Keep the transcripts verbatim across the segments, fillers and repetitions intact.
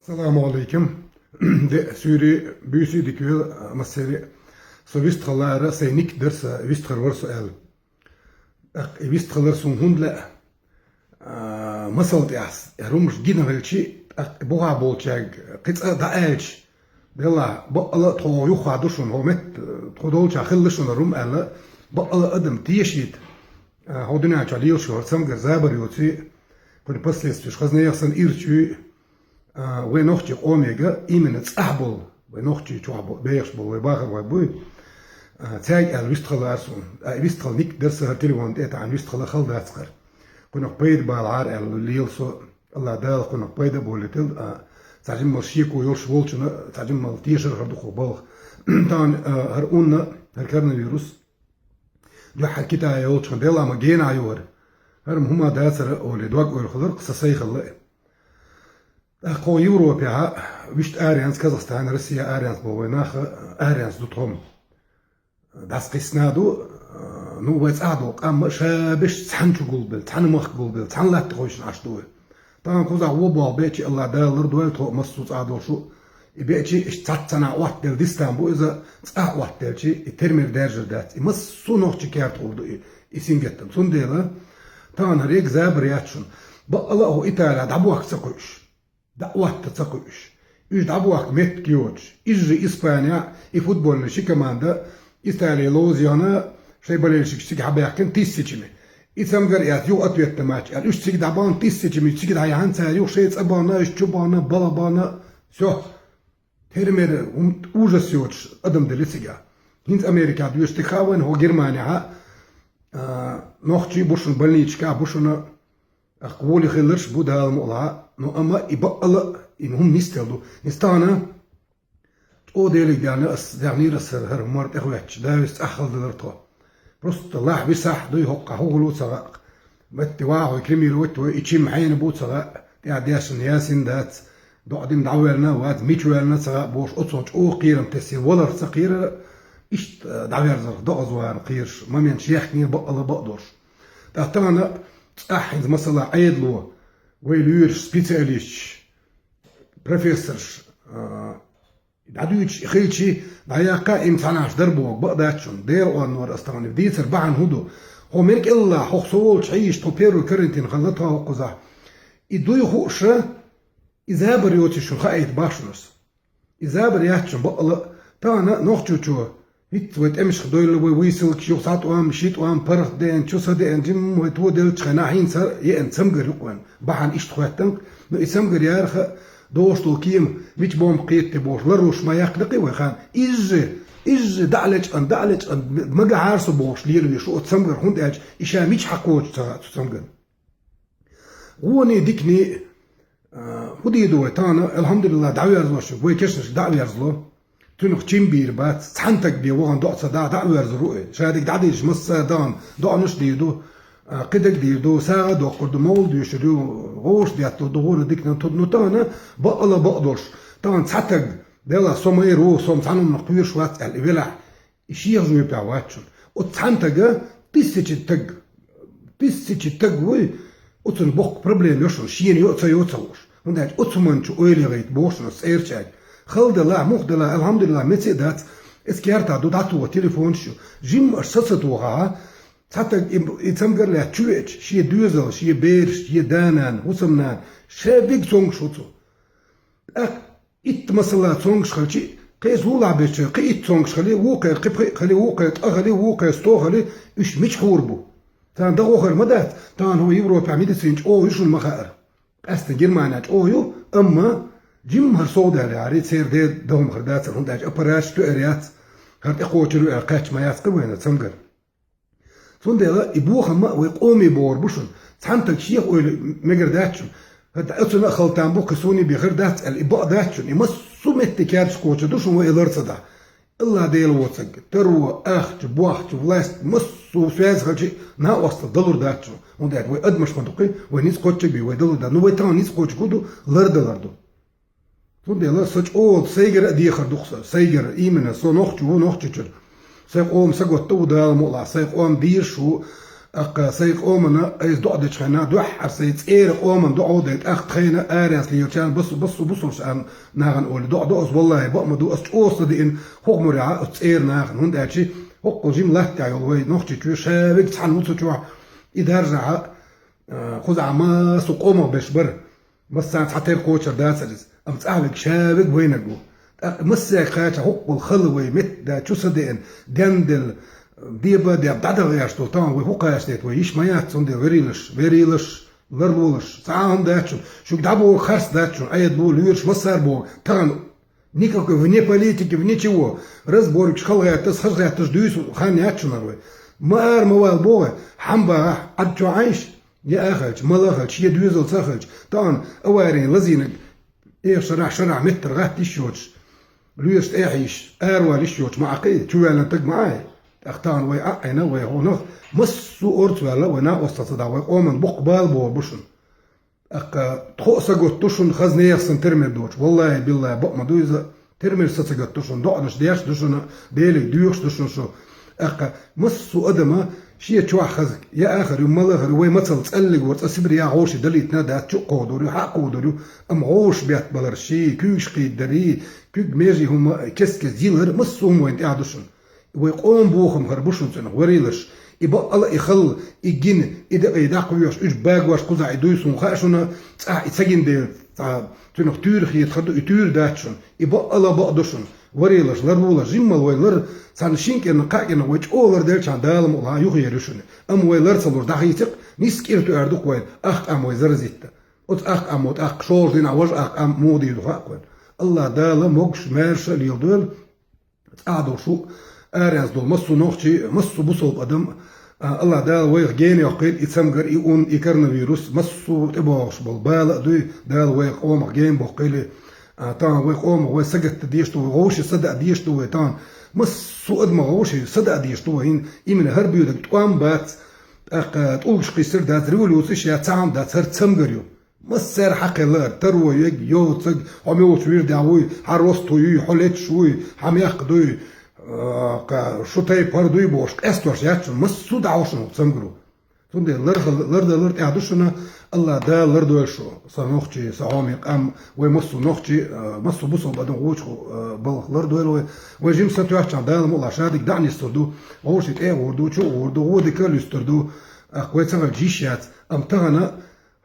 Салам алейкум. Де, суьйре, буьйса дика йойла, массаре. Со вистхилара, сай ник дар са, вистхар вар со аьлла. ТӀаккха и вистхилар суна хӀунда лаьа, а, масал тӀехь, э, румаш гина хилчи, тӀаккха бухахь болчаьрга кхин цкъа дӀааьлча, делла, бакъала а тхо юххе ду шуна, хӀо метта, тхо долчохь хилла шуна рум аьлла, бакъала адам тешийта, а, хӀо дуьнен чохь лелаш ю хӀара цамгар забар йоций, кхуьнан последствеш хазна яхсан ирчуй, а, вай нохчий къомега именно цӀахь болу, вай нохчий чохь бо-, бехаш болу, вай бахархой буй, а, цаьрга аьлла вистхилара суна. А, вистхила ник дар са хӀара телефон тӀе а таьӀна, вистхила хала дац хӀара. Кхунах пайда балахьара аьлла лела со, Алла Дала кхунах пайда а болийтал, а, цхьа жиммал шеко йолуш волчунна, цхьа жиммал тешар хӀара ду кху балха. Тахана, а, хӀара унна, хӀара коронавирус, дуьххьара Китае йолчух делла ма генахь ю хӀара. ХӀара-м хӀума дацара олий, дог ойла хилар, кху сан сайхалла а. ТӀаккха хӀо Европехьа, вуьшта аренца, Казахстан, Россия аренца бо вай нах, аренца ду тхо-м. ДӀасакхиссина а ду, ну, вай цӀахь долу къам а ша беш цхьаьна чу гулбелла, цхьаьна махка гулбелла, цхьаьна латта гӀойшна Ӏаш ду вай. Тахана кхузахь вон болх бечи, Алла Дала лардойла тхо массо а цӀа а долуш шу. И бечи, иштта цхьацца нах Ӏоттаделла дистан бу иза, цӀахь Ӏоттаделчи, и термер даьржар дац. И массо а нохчий керта гӀур ду и, и сингаттам. Цундела, тахана хӀара эгга забар яц шуна. Бакъала а хӀо Италехь дӀабохка ца кхуьуш. ДӀаӀотта ца кхуьуш. Уьш дӀабохка меттиг йоцуш. Иза же Испанехь и футбольный ши команда Итале ловза яхна, шайн болельщикаш цига хьабаьхкина тиссачами. И цамгар а яц, юха ответный матч аьлла. Уьш цига дӀабахна тиссачами, цига дӀаяхьна цара, юха шайн цӀа бахна, уьш чу бахна, бала бахна. Всё. Термер хӀума ужас йоцуш адам делла цига. ХӀинца Америкехь доьшуш дика хаьа вайна, хӀо Германехьа, а, нохчий бу шуна больничкахь, бу шуна, ах, воле хилларш бу Дала мукъалахь, ну, амма и бакъала а, и хӀума нисделла ду. ХӀинца тахана, чӀогӀа Деле даьхнера ас, даьхнера ас хӀара, хӀара хӀумар тӀехветташ, Дала веза цӀахь хала далар тхо. Просто лахь висахь дуй хӀокхахь, хӀун хуьлу ца хаьа. Метте вахахь вай кремировать вай, и чим хьенан бу ца хаьа, тӀаьхьа дешна ясина дац, доӀа дина дӀавоьллина а вац, мича воьллина а ца хаьа бохуш, оцо чӀогӀа кхерам тесира, валарх ца кхерара, иштта дӀаверзарх доӀаза варна кхераш, моменташ яьхкинера бакъала а бакъдолуш. ТӀаккха тахана цӀахь хӀинца масала Ӏедало, вай лоьраш, специалисташ, профессорш, а, дӀадуьйцуш хилчи, дӀаяккха а, иман цхьаннаш дар боху, бакъ дац шуна, Делан орнор ас тахана дийцар бахьана хӀун ду? Хьо мел кӀелла, хьо со волчу хьийзаш, тхо первый карантин хилла тхо хӀокхузахь. И дуй хууша, и забар йоций шуна хаийта боху шуна ас. И забар яц шуна бакъала а, тахана нохчочо, хӀинца вай тӀемашка дойла, вай вуйсалгаш юха цхьа тӀом, ши тӀом, паргӀат деана, чу са деана, жимма вай тоделлачу хенахь хӀинца еана цамгар юкъа вайн. Бахьана иштта хоьттан, ну и цамгар яра хаьа, дохуш долу кема мича бомба кхетте бохуш, ларлуш ма яьккхина кхин вай хан. Иза же, иза же, дӀа а лечкъан, дӀа а лечкъан, магахьара со бохуш лелавеш ву оцу цамгар, хӀунда аьлча и ша мича хьакхочу ца хаьа цу цамгарна. Гӏоне дикане, а, хӀун дийр ду вай тахана, алхьамдулиллахь, дӀаверзалаш, вай кешнашка дӀа а верзало. Цуьнах чим бийр бац, цхьана таг бен вахана доӀа ца дахь, дӀа а верзар ву и. Ша дика дӀадийраш масса а дахана, доӀанаш а дийр ду, а, кхидерг а дийр ду, сагӀа а доккхур ду, мовлид доьшур ю, гӀовш а детталур ду, гӀуна диканан туда. Ну тахана бакъала бакъдолуш, тахана цхьа таг, делахь, со майра ву, со-м цхьана хӀуманах кхоьруш вац аьлла, и велахь, и шех жоьпехь вац шуна. Оцу цхьана тага тысяча таг, тысяча таг вуй, оцунна боккха проблема йо шуна, шена йо а ца йо ца хууш. ХӀунда аьлча оцу хӀуманчу ойла яхийта боху шуна цӀерачаьрга. Хала делахь, муха делахь, алхьамдулиллахь, меци а дац, эскертахь ду, дӀатоха телефонаш ю. Жимма аша са ца тохахьа, цхьа таг и, и цамгар а лаьцна чу веача, шен доьзал, шен бераш, шен да-нана, хӀусамнана, ша вега цонгуш ву цо. ТӀаккха итт масала цонгуш хилчи, кхечу лулахь бечу, кхин итт цонгуш хили, вукхе, кхин пхиъ хили, вукхе, ткъа хили, вукхе, сто хили, уьш мича хуур бу? Царна дагӀо хир ма дац, тахана хӀун Европехь медицина чӀогӀа ю шуна ма хаьара. Къаьсттина Германия чӀогӀа ю, амма жимма хӀара совдаьлла яхьарий, церан де дагӀо ма хир дацара, хӀунда аьлча аппараташ тоьар яц, хӀара тӀекхочур ю аьлла кхаьчча ма яц кхин вайна цамгар. Цундела и бохам а вай къоме богӀур бу шуна. Цхьана таг шех ойла мегар дац шуна. ХӀета оцунна а хала там бу, кхин суна бен хир дац аьлла, и бакъ дац шуна. И массо а метте керташ кхочур ду шуна вай и лар ца дахь. Аллах Дела воцург, таро, ахча, бохча, власть, массо а связь хилчи, накъостал далур дац шуна. ХӀунда аьлча вай адамаш ма ду кхин, вай ницкъ кхоччург бен вай далур дац. Ну вай тахана ницкъ кхоччург хӀун ду, лар далар ду. Цундела со чӀогӀа сайгара а дехар ду-кх сан, сайгара, именно, со нохчо ву, Нохчийчуьра. Сайн къоман сагатта ву Дала мукъалахь, сайн къоман дезаш ву, ТӀаккха сай къомана айса доӀа дечу хенна, дуьххьара сай цӀера къоман доӀа дай, тӀаккха тхайна аренца лелачарна, басу, басу, бусулш ан нахана олу доӀа до ас, валлахӀи, баъ ма ду, ас чӀогӀа са деана хӀокху мурехьа ас цӀера нахана, хӀунда аьлча хӀокхул жима латтехь йолу вай Нохчийчоь ша вега цхьаьна ву цу чохь, и даржахьа, а, кхузахь массо къомах беш бара. Массарна цхьатерра кхочур дацара иза, амма цӀахь вега ша вега вайнаг ву. ТӀаккха массаьрга кхача хӀокхул хала вай метта чу са деана, денделла, деба а деб дӀадагӀа гӀерташ долу тахана вай хӀун кхача дета вай йиш ма яц, цундела верийлаш, верийлаш, ларлолаш, цхьа а хӀума дац шуна, шуьга дӀабогӀу харц дац шуна, Ӏедало лоьраш массара богӀу, тахана никакой вне политики, вне чего, разборкаш, хала гӀерташ, хаза гӀерташ дуьйцу хан яц шуна вай. Ма ара ма вала богӀу, хьан багӀахь, Ӏад чохь Ӏайша, я а хилча, мала а хилча, шен доьзалца а хилча, тахана аварин лазийнарг, эха шарахь, шарахь меттара гӀатта йиш йоцуш, лоьраш тӀехьийша, аравала йиш йоцуш ма Ӏа кхин, чу ваьллина таг ма Ӏа. ТӀаккха тахана вай а Ӏийна, вай хьунах массо а орца ваьлла, вай накъосталца дӀа, вай къоман боккха бала богӀур бу шуна. ТӀаккха тхо а сагатду шуна, хаза нехан санна тера мер доцуш. ВаллахӀи, биллахӀи, бакъ ма ду иза, тера мер са ца гатду шуна, доӀанаш деш ду шуна, Деле доьхуш ду шуна шу. ТӀаккха массо а адама шен чохь хаза, я а хир ю, мала а хир ю, вай мацалла цӀаллиг вара, цкъа Сибрех вовший далийтина а дац, чу а кховдор ю, хьа а кховдор ю, амма вовшах беттабалар ший, куьйгаш кхийдарий, куьг межий хӀума кест-кеста йилар, массо а хӀума вайна тӀехь ду шуна. Вай къоман бохам хир бу шуна цунах, варийлаш. И бакъала а и халла, и гина, и декъий дӀакхоьхьуш, уьш багош кхузахь и дуй суна хаьа шуна, цкъа и ца гина дела, цхьа цунах туьйра хетар ду, и туьйра дац шуна. И бакъала а бакъ ду шуна. Варийлаш, ларлолаш, жиммал вай лар, цхьана шина кӀирнах, кхаа кӀирнах вай чӀогӀа ларделчахьана Дала мукъалахь юхаер ю шуна. Амма вай лар ца луш дӀахийци-кх, нисса кӀира тоьар ду-кх вайна, ахкъам вай заразитта. Оцу ахкъамо тӀаккха шолгӀа дийнахь важа ахкъам муха дийр ду хаьа-кх вайна. АллахӀ Дала могуш, маьрша а леладойла. ЦӀахь долуш ву аренца долу массо а нохчий, массо а бусалба адам, а, АллахӀ Дала вайх гена йоккхийла и цамгар, и ун, и коронавирус, массо а тӀебогӀуш болу бала а дуй, Дала вайх къомах гена боккхийла, а, тахана вай къомах вай сагатдан дезаш ду вай, вовшийн са даа дезаш ду вай тахана. Массо а адамах вовшийн са даа дезаш ду вай, хӀинца именно хӀара боьдург тӀом бац, тӀаккха тӀулгаш кхиссар дац, революцеш яц, цхьа хӀума дац, хӀара цамгар ю. Массаьрга хьакхелла ара, таро ерг, йоцург, хьо муьлхачу вирдехь вуй, хьан росто юй, хьо леташ вуй, хьан мехка дуй, а, кха, шу тайпа хӀара дуй бохуш, къестош яц шуна, массо а дӀахьо шуна хӀокху цамгаро. Цундела лар-, лардалар тӀехь ду шуна, АллахӀ Дала лардойла шу, сан нохчий, сан хьоме къам, вай массо а нохчий, а, массо а бусалба адам гӀочу, а, балха лардойла вай. Вай жима сатоьхчахьана Дала мукъалахь шадерг дӀа а нисдийр ду, вовшийн тӀе а гӀур ду, чу а гӀур ду, вон дика а луьстур ду, тӀаккха вай ца хилча йиш яц, амма тахана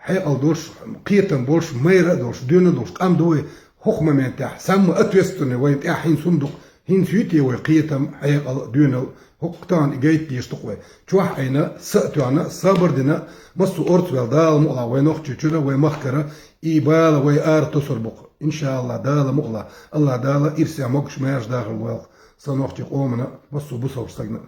хьекъал долуш, кхетам болуш, майра а долуш, доьна а долуш къам ду вай хӀокху моментехь. Самый ответственный вайна тӀехь хӀинца хӀума ду-кх, хӀинца юй те вай кхетам, хьекъал, доьналла, хӀокху тахана и гайта дезаш ду-кх вай. Чохь Ӏийна, са а тоьхна, сабар дина, массо а орца ваьлла Дала мукъалахь вай Нохчийчуьра, вай махкара, и бала вай ара тосур бу-кх. ИншааллахӀ, Дала мукъалахь, АллахӀ Дала ирсе могуш-маьрша дахар лойла-кх сан нохчийн къомана, массо а бусалба стагана.